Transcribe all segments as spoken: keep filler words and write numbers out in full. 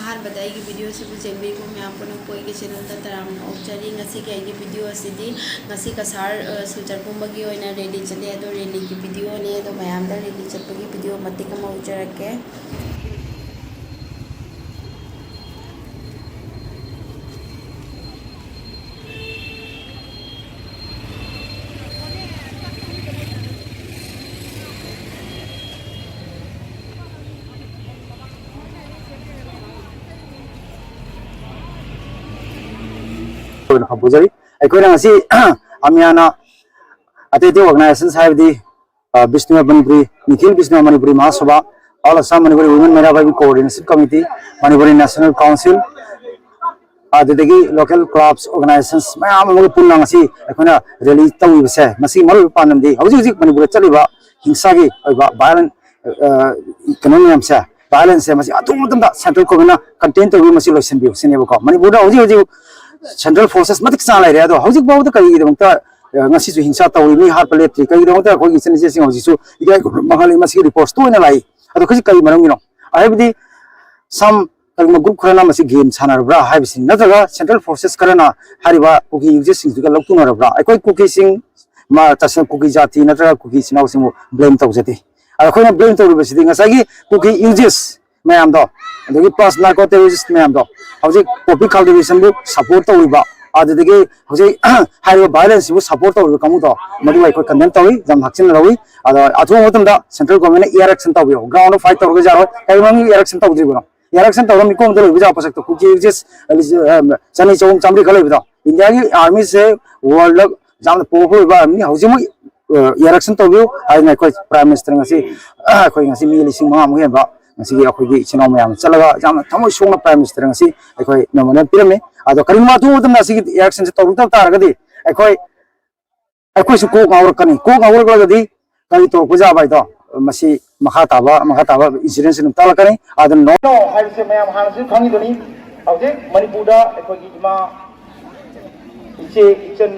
ꯑꯍꯥꯟꯕꯗ ꯑꯩꯒꯤ ꯚꯤꯗꯤꯑꯣꯁꯤꯕꯨ ꯌꯦꯡꯕꯤꯔꯤꯕ ꯃꯌꯥꯝ ꯄꯨꯝꯅꯃꯛꯄꯨ ꯑꯩꯒꯤ ꯆꯦꯅꯦꯜꯗ ꯇꯔꯥꯝꯅ ꯑꯣꯛꯆꯔꯤ꯫ ꯉꯁꯤꯒꯤ ꯑꯩꯒꯤ ꯚꯤꯗꯤꯑꯣ ꯑꯁꯤꯗꯤ ꯉꯁꯤ ꯀꯁꯥꯔ, ꯑ, ꯁꯨꯜꯆꯔ ꯄꯨꯝꯕꯒꯤ ꯑꯣꯏꯅ ꯔꯦꯂꯤ ꯆꯠꯂꯦ, ꯑꯗꯣ ꯔꯦꯂꯤꯒꯤ ꯚꯤꯗꯤꯑꯣꯅꯦ꯫ ꯑꯗꯣ ꯃꯌꯥꯝꯗ ꯔꯦꯂꯤ ꯆꯠꯄꯒꯤ ꯚꯤꯗꯤꯑꯣ ꯃꯇꯦꯛ ꯑꯃ ꯎꯠꯆꯔꯛꯀꯦ꯫ ꯑꯣꯏꯅ ꯐꯝꯄꯨꯖꯔꯤ꯫ ꯑꯩꯈꯣꯏꯅ ꯉꯁꯤ ꯑꯃꯤꯌꯥꯅ ꯑꯇꯩ ꯑꯇꯩ organizations ꯍꯥꯏꯕꯗꯤ, ꯑ, Bishnu Manipuri, Nikhil Bishnu Manipuri ꯃꯍꯥꯁꯚꯥ, All Assam Manipuri Women Meira Bhai Coordination Committee, Manipuri National Council, ꯑꯗꯨꯗꯒꯤ local clubs, organizations ꯃꯌꯥꯝ ꯑꯃꯒ ꯄꯨꯟꯅ ꯉꯁꯤ ꯑꯩꯈꯣꯏꯅ ꯔꯦꯂꯤ ꯇꯧꯔꯤꯕꯁꯦ, ꯃꯁꯤꯒꯤ ꯃꯔꯨꯑꯣꯏꯕ ꯄꯥꯟꯗꯝꯗꯤ ꯍꯧꯖꯤꯛ ꯍꯧꯖꯤꯛ ꯃꯅꯤꯄꯨꯔꯗ ꯆꯠꯂꯤꯕ ꯍꯤꯡꯁꯥꯒꯤ ꯑꯣꯏꯕ violent, ꯑ, ꯀꯩꯅꯣ ꯃꯌꯥꯝꯁꯦ, violence ꯁꯦ, ꯃꯁꯤ ꯑꯊꯨꯕ ꯃꯇꯝꯗ central government ꯅ contain ꯇꯧꯕꯤꯌꯨ, ꯃꯁꯤ ꯂꯣꯏꯁꯤꯟꯕꯤꯌꯨ ꯁꯤꯅꯦꯕꯀꯣ꯫ ꯃꯅꯤꯄꯨꯔꯗ ꯍꯧꯖꯤꯛ ꯍꯧꯖꯤꯛ central forces ꯃꯇꯤꯛ ꯆꯥꯅ ꯂꯩꯔꯦ, ꯑꯗꯣ ꯍꯧꯖꯤꯛ ꯐꯥꯎꯕꯗ ꯀꯔꯤꯒꯤꯗꯃꯛꯇ, ꯑ, ꯉꯁꯤꯁꯨ ꯍꯤꯡꯁꯥ ꯇꯧꯔꯤ, ꯃꯤ ꯍꯥꯠꯄ ꯂꯦꯞꯇ꯭ꯔꯤ? ꯀꯔꯤꯒꯤꯗꯃꯛꯇ ꯑꯩꯈꯣꯏꯒꯤ ꯏꯆꯟ ꯏꯆꯦꯁꯤꯡ ꯍꯧꯖꯤꯛꯁꯨ ꯏꯀꯥꯏ ꯈꯨꯝꯅꯕ ꯃꯥꯡꯍꯜꯂꯤ? ꯃꯁꯤꯒꯤ reports ꯇꯣꯏꯅ ꯂꯥꯛꯏ꯫ ꯑꯗꯣ ꯍꯧꯖꯤꯛ ꯀꯔꯤ ꯃꯔꯝꯒꯤꯅꯣ? ꯍꯥꯏꯕꯗꯤ some ꯀꯔꯤꯒꯨꯝꯕ group ꯈꯔꯅ ꯃꯁꯤ game ꯁꯥꯟꯅꯔꯕ꯭ꯔꯥ ꯍꯥꯏꯕꯁꯤ, ꯅꯠꯇ꯭ꯔꯒ central forces ꯈꯔꯅ ꯍꯥꯏꯔꯤꯕ ꯀꯨꯀꯤ ꯌꯨꯖꯦꯁꯁꯤꯡꯗꯨꯒ ꯂꯧꯇꯨꯅꯔꯕ꯭ꯔꯥ? ꯑꯩꯈꯣꯏ ꯀꯨꯀꯤꯁꯤꯡ, ꯃꯥ, ꯇꯁꯦꯡꯅ ꯀꯨꯀꯤ ꯖꯥꯇꯤ ꯅꯠꯇ꯭ꯔꯒ ꯀꯨꯀꯤ ꯏꯆꯤꯟ ꯏꯅꯥꯎꯁꯤꯡꯕꯨ blame ꯇꯧꯖꯗꯦ꯫ ꯑꯗ ꯑꯩꯈꯣꯏꯅ blame ꯇꯧꯔꯤꯕꯁꯤꯗꯤ ꯉꯁꯥꯏꯒꯤ ꯀꯨꯀꯤ ꯌꯨꯖꯦꯁ ꯃꯌꯥꯝꯗꯣ, ꯑꯗꯒꯤ plus narco terrorist ꯃꯌꯥꯝꯗꯣ, ꯍꯧꯖꯤꯛ poppy cultivation ꯕꯨ support ꯇꯧꯔꯤꯕ, ꯑꯗꯨꯗꯒꯤ ꯍꯧꯖꯤꯛ ꯍꯥꯏꯔꯤꯕ violence ꯁꯤꯕꯨ support ꯇꯧꯔꯤꯕ ꯀꯥꯡꯕꯨꯗꯣ, ꯃꯗꯨ ꯑꯩꯈꯣꯏ condemn ꯇꯧꯏ, ꯌꯥꯝ ꯍꯛꯆꯤꯟꯅ ꯂꯧꯏ꯫ ꯑꯗꯣ ꯑꯊꯨꯕ ꯃꯇꯝꯗ central government ꯅ air action ꯇꯧꯕꯤꯌꯨ꯫ Ground ꯗ fight ꯇꯧꯔꯒ ꯌꯥꯔꯣꯏ꯫ ꯀꯔꯤ ꯃꯔꯝꯒꯤ air action ꯇꯧꯗ꯭ꯔꯤꯕꯅꯣ? Air action ꯇꯧꯔ ꯃꯤꯀꯣꯡꯗ ꯂꯩꯕ ꯖꯥꯠ ꯄꯣꯠꯁꯛꯇꯣ, ꯀꯨꯀꯤ ꯌꯨꯖꯦꯁ, ꯑ, ꯆꯅꯤ, ꯆꯍꯨꯝ, ꯆꯥꯝꯃꯔꯤ ꯈꯔ ꯂꯩꯕꯗꯣ, ꯏꯟꯗꯤꯌꯥꯒꯤ army ꯁꯦ world ꯗ ꯌꯥꯝꯅ powerful ꯑꯣꯏꯕ army ꯅꯤ꯫ ꯍꯧꯖꯤꯛꯃꯛ, ꯑ, air action ꯇꯧꯕꯤꯌꯨ ꯍꯥꯏꯗꯅ ꯑꯩꯈꯣꯏ Prime Minister ꯉꯁꯤ, ꯑ, ꯑꯩꯈꯣꯏ ꯉꯁꯤ ꯃꯤ ꯂꯤꯁꯤꯡ ꯃꯉꯥꯃꯨꯛ ꯍꯦꯟꯕ ꯉꯁꯤꯒꯤ ꯑꯩꯈꯣꯏꯒꯤ ꯏꯆꯤꯟ ꯏꯅꯥꯎ ꯃꯌꯥꯝ ꯆꯠꯂꯒ ꯌꯥꯝꯅ ꯊꯃꯣꯏ ꯁꯣꯛꯅ Prime Minister ꯉꯁꯤ ꯑꯩꯈꯣꯏ memorial ꯄꯤꯔꯝꯃꯤ꯫ ꯑꯗꯣ ꯀꯔꯤꯒꯨꯝꯕ ꯑꯊꯨꯕ ꯃꯇꯝꯗ ꯑꯁꯤꯒꯤ air action ꯁꯦ ꯇꯧꯔꯛꯇꯕ ꯇꯥꯔꯒꯗꯤ ꯑꯩꯈꯣꯏ ꯑꯩꯈꯣꯏꯁꯨ ꯀꯣꯛ ꯉꯥꯎꯔꯛꯀꯅꯤ꯫ ꯀꯣꯛ ꯉꯥꯎꯔꯛꯂꯒꯗꯤ ꯀꯔꯤ ꯇꯧꯔꯛꯄ ꯌꯥꯕ ꯍꯥꯏꯗꯣ, ꯃꯁꯤ ꯃꯈꯥ ꯇꯥꯕ, ꯃꯈꯥ ꯇꯥꯕ incident ꯁꯤꯡ ꯑꯗꯨꯝ ꯇꯥꯛꯂꯛꯀꯅꯤ꯫ ꯑꯗꯨꯅ ꯅꯣ ꯍꯥꯏꯕꯁꯦ ꯃꯌꯥꯝ ꯍꯥꯟꯅꯁꯨ ꯈꯪꯉꯤꯗꯨꯅꯤ꯫ ꯍꯧꯖꯤꯛ ꯃꯅꯤꯄꯨꯔꯗ ꯑꯩꯈꯣꯏꯒꯤ ꯏꯃꯥ, ꯏꯆꯦ, ꯏꯆꯟ,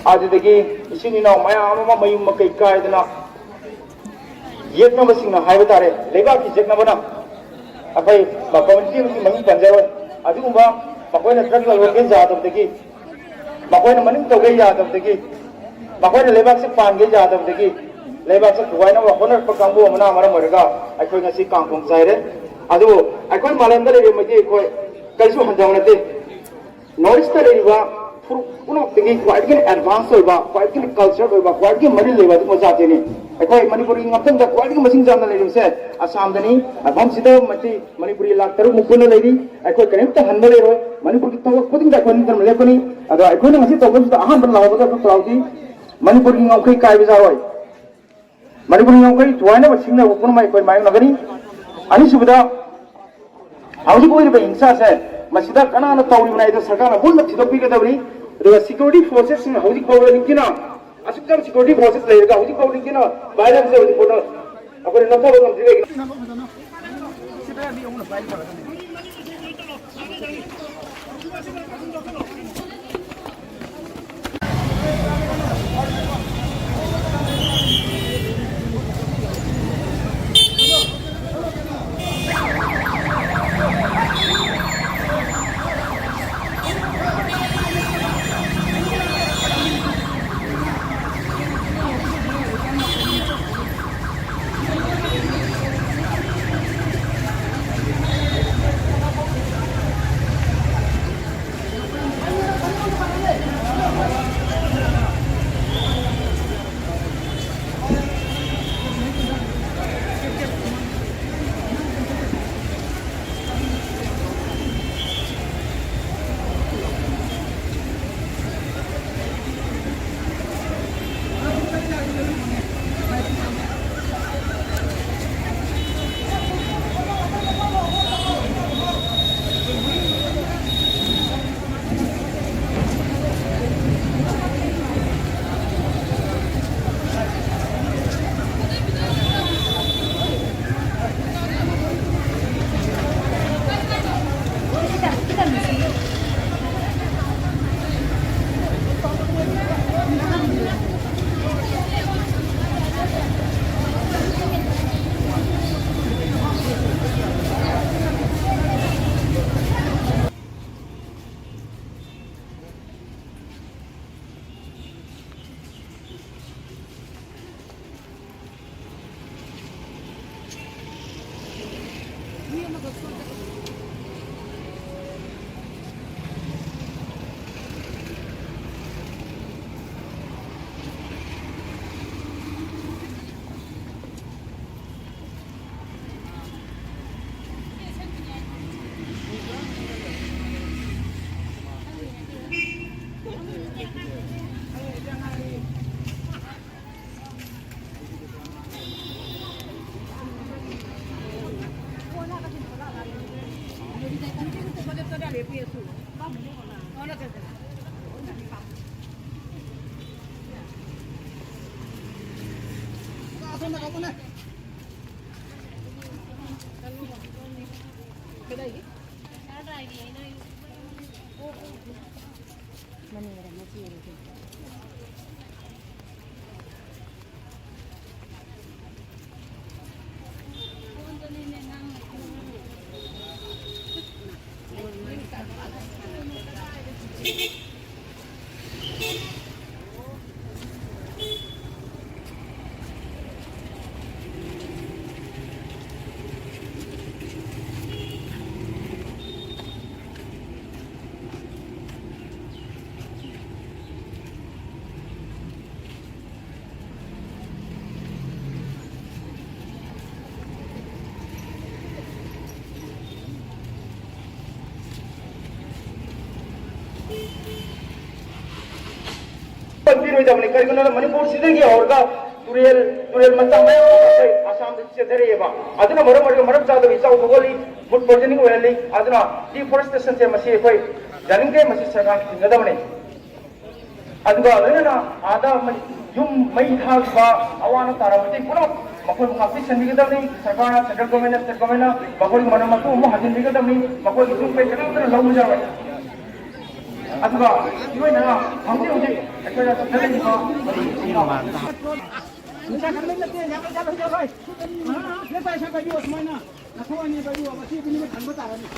ꯑꯗꯨꯗꯒꯤ ꯏꯆꯤꯟ ꯏꯅꯥꯎ ꯃꯌꯥꯝ ꯑꯃ ꯃꯌꯨꯝ ꯃꯀꯩ ꯀꯥꯏꯗꯅ ꯌꯦꯛꯅꯕꯁꯤꯡꯅ ꯍꯥꯏꯕ ꯇꯥꯔꯦ, ꯂꯩꯕꯥꯛꯀꯤ ꯌꯦꯛꯅꯕꯅ ꯑꯩꯈꯣꯏ ꯀꯝꯃ꯭ꯌꯨꯅꯤꯇꯤ ꯑꯃꯒꯤ ꯃꯃꯤꯡ ꯄꯟꯖꯔꯣꯏ꯫ ꯑꯗꯨꯒꯨꯝꯕ ꯃꯈꯣꯏꯅ ꯗ꯭ꯔꯒ ꯂꯂꯣꯟꯒꯦ ꯌꯥꯗꯕꯗꯒꯤ, ꯃꯈꯣꯏꯅ ꯃꯅꯤꯡ ꯇꯧꯒꯦ ꯌꯥꯗꯕꯗꯒꯤ, ꯃꯈꯣꯏꯅ ꯂꯩꯕꯥꯛꯁꯦ ꯄꯥꯟꯒꯦ ꯌꯥꯗꯕꯗꯒꯤ, ꯂꯩꯕꯥꯛꯁꯦ ꯊꯨꯒꯥꯏꯅꯕ ꯍꯣꯠꯅꯔꯛꯄ ꯀꯥꯡꯕꯨ ꯑꯃꯅ ꯃꯔꯝ ꯑꯣꯏꯔꯒ ꯑꯩꯈꯣꯏ ꯉꯁꯤ ꯀꯥꯡꯈꯣꯡ ꯆꯥꯏꯔꯦ꯫ ꯑꯗꯨꯕꯨ ꯑꯩꯈꯣꯏ ꯃꯥꯂꯦꯝꯗ ꯂꯩꯔꯤꯕ ꯃꯩꯇꯩ ꯑꯩꯈꯣꯏ ꯀꯔꯤꯁꯨ ꯍꯟꯊꯕ ꯅꯠꯇꯦ꯫ ꯅꯣꯔꯠ ꯏꯁꯇ ꯂꯩꯔꯤꯕ ꯐꯨꯔꯨꯞ ꯄꯨꯝꯅꯃꯛꯇꯒꯤ ꯈ꯭ꯋꯥꯏꯗꯒꯤ ꯑꯦꯗꯚꯥꯟꯁ ꯑꯣꯏꯕ, ꯈ꯭ꯋꯥꯏꯗꯒꯤ ꯀꯜꯆꯔ ꯑꯣꯏꯕ, ꯈ꯭ꯋꯥꯏꯗꯒꯤ ꯃꯔꯤ ꯂꯩꯕ ꯑꯗꯨꯒꯨꯝꯕ ꯖꯥꯇꯤꯅꯤ꯫ ꯑꯩꯈꯣꯏ ꯃꯅꯤꯄꯨꯔꯒꯤ ꯉꯥꯛꯇꯪꯗ ꯈ꯭ꯋꯥꯏꯗꯒꯤ ꯃꯁꯤꯡ ꯌꯥꯝꯅ ꯂꯩꯔꯤꯕꯁꯦ ꯑꯁꯥꯝꯗꯅꯤ꯫ ꯃꯐꯝꯁꯤꯗ ꯃꯩꯇꯩ ꯃꯅꯤꯄꯨꯔꯤ ꯂꯥꯛ ꯇꯔꯨꯛ ꯃꯨꯛ ꯄꯨꯟꯅ ꯂꯩꯔꯤ꯫ ꯑꯩꯈꯣꯏ ꯀꯔꯤꯝꯇ ꯍꯟꯕ ꯂꯩꯔꯣꯏ꯫ ꯃꯅꯤꯄꯨꯔꯒꯤ ꯊꯕꯛ ꯈꯨꯗꯤꯡꯗ ꯑꯩꯈꯣꯏ ꯅꯤꯡꯇꯝꯅ ꯂꯦꯞꯀꯅꯤ꯫ ꯑꯗꯣ ꯑꯩꯈꯣꯏꯅ ꯉꯁꯤ ꯇꯧꯕꯁꯤꯗ ꯑꯍꯥꯟꯕ ꯂꯥꯎꯕꯗ ꯑꯩꯈꯣꯏ ꯈꯨꯜꯂꯥꯎꯗꯤ ꯃꯅꯤꯄꯨꯔꯒꯤ ꯉꯝꯈꯩ ꯀꯥꯏꯕ ꯌꯥꯔꯣꯏ꯫ ꯃꯅꯤꯄꯨꯔꯒꯤ ꯉꯝꯈꯩ ꯊꯨꯒꯥꯏꯅꯕ ꯁꯤꯡꯅꯕ ꯄꯨꯝꯅꯃꯛ ꯑꯩꯈꯣꯏ ꯃꯥꯌꯣꯛꯅꯒꯅꯤ꯫ ꯑꯅꯤꯁꯨꯕꯗ, ꯍꯧꯖꯤꯛ ꯑꯣꯏꯔꯤꯕ ꯍꯤꯡꯁꯥꯁꯦ ꯃꯁꯤꯗ ꯀꯅꯥꯅ ꯇꯧꯔꯤꯕꯅꯣ ꯍꯥꯏꯗꯣ ꯁꯔꯀꯥꯔꯅ ꯃꯨꯟꯅ ꯊꯤꯗꯣꯛꯄꯤꯒꯗꯕꯅꯤ꯫ ꯑꯗꯨꯒ ꯁꯦꯀ꯭ꯌꯨꯔꯤꯇꯤ ꯐꯣꯔꯁꯦꯁꯁꯤꯡꯅ ꯍꯧꯖꯤꯛ ꯐꯥꯎꯕ ꯅꯤꯡꯊꯤꯅ, ꯑꯁꯨꯛ ꯌꯥꯝ ꯁꯦꯀ꯭ꯌꯨꯔꯤꯇꯤ ꯐꯣꯔꯁꯦꯁ ꯂꯩꯔꯒ ꯍꯧꯖꯤꯛ ꯐꯥꯎꯕ ꯅꯤꯡꯊꯤꯅ ꯚꯥꯏꯂꯦꯟꯁꯁꯦ ꯍꯧꯖꯤꯛ ꯐꯥꯎꯗ ꯑꯩꯈꯣꯏꯅ ꯅꯝꯊꯕ ꯉꯝꯗ꯭ꯔꯤ ꯀꯩꯒꯤꯅꯣ? ꯄꯤꯔꯣꯏꯗꯕꯅꯤ꯫ ꯀꯔꯤꯒꯤꯅꯣꯗ ꯃꯅꯤꯄꯨꯔꯁꯤꯗꯒꯤ ꯍꯧꯔꯒ ꯇꯨꯔꯦꯜ, ꯇꯨꯔꯦꯜ ꯃꯆꯥ ꯃꯌꯥꯝ ꯑꯃ ꯑꯩꯈꯣꯏ ꯑꯁꯥꯝꯗ ꯆꯦꯟꯊꯔꯛꯑꯦꯕ꯫ ꯑꯗꯨꯅ ꯃꯔꯝ ꯑꯣꯏꯔꯒ ꯃꯔꯝ ꯆꯥꯗꯕ ꯏꯆꯥꯎ ꯊꯣꯛꯍꯜꯂꯤ, ꯐꯨꯗ ꯄꯣꯏꯖꯅꯤꯡ ꯑꯣꯏꯍꯜꯂꯤ꯫ ꯑꯗꯨꯅ ꯗꯤꯐꯣꯔꯦꯁꯇꯦꯁꯟꯁꯦ ꯃꯁꯤ ꯑꯩꯈꯣꯏ ꯌꯥꯅꯤꯡꯗꯦ, ꯃꯁꯤ ꯁꯔꯀꯥꯔꯅ ꯊꯤꯡꯒꯗꯕꯅꯤ꯫ ꯑꯗꯨꯒ ꯂꯣꯏꯅꯅ ꯑꯥꯗ ꯃꯩ, ꯌꯨꯝ ꯃꯩ ꯊꯥꯈꯤꯕ ꯑꯋꯥ ꯑꯅꯥ ꯇꯥꯔꯕꯗꯤ ꯄꯨꯝꯅꯃꯛ ꯃꯈꯣꯏꯕꯨ ꯉꯥꯛꯄꯤ ꯁꯦꯟꯕꯤꯒꯗꯕꯅꯤ꯫ ꯁꯔꯀꯥꯔꯅ, ꯁꯦꯟꯇ꯭ꯔꯦꯜ ꯒꯣꯔꯃꯦꯟꯅ, ꯁ꯭ꯇꯦꯠ ꯒꯣꯔꯃꯦꯟꯅ ꯃꯈꯣꯏꯒꯤ ꯃꯔꯝ ꯑꯗꯨ ꯑꯃꯨꯛ ꯍꯟꯖꯤꯟꯕꯤꯒꯗꯕꯅꯤ꯫ ꯃꯈꯣꯏꯒꯤ ꯌꯨꯝ ꯀꯩ ꯀꯅꯥꯝꯇꯅ ꯂꯧꯕ ꯌꯥꯔꯣꯏ꯫ ꯑꯗꯨꯒ ꯏꯔꯣꯏꯅꯅ ꯍꯧꯖꯤꯛ ꯍꯧꯖꯤꯛ ꯑꯩꯈꯣꯏꯅ ꯆꯠꯊꯔꯤꯕ ꯅꯨꯡꯁꯥ ꯈꯟꯕ ꯅꯠꯇꯦ, ꯌꯥꯔꯣꯏ, ꯌꯥꯔꯣꯏ, ꯌꯥꯔꯣꯏ꯫ ꯑ, ꯅꯦ ꯇꯥꯏ ꯁꯥ ꯀꯥꯏꯕꯤꯌꯨ, ꯑꯁꯨꯃꯥꯏꯅ ꯅꯈꯣꯡ ꯑꯅꯤ ꯄꯥꯏꯕꯤꯌꯨ, ꯃꯁꯤ ꯑꯗꯨꯝ ꯊꯟꯕ ꯇꯥꯔꯅꯤ꯫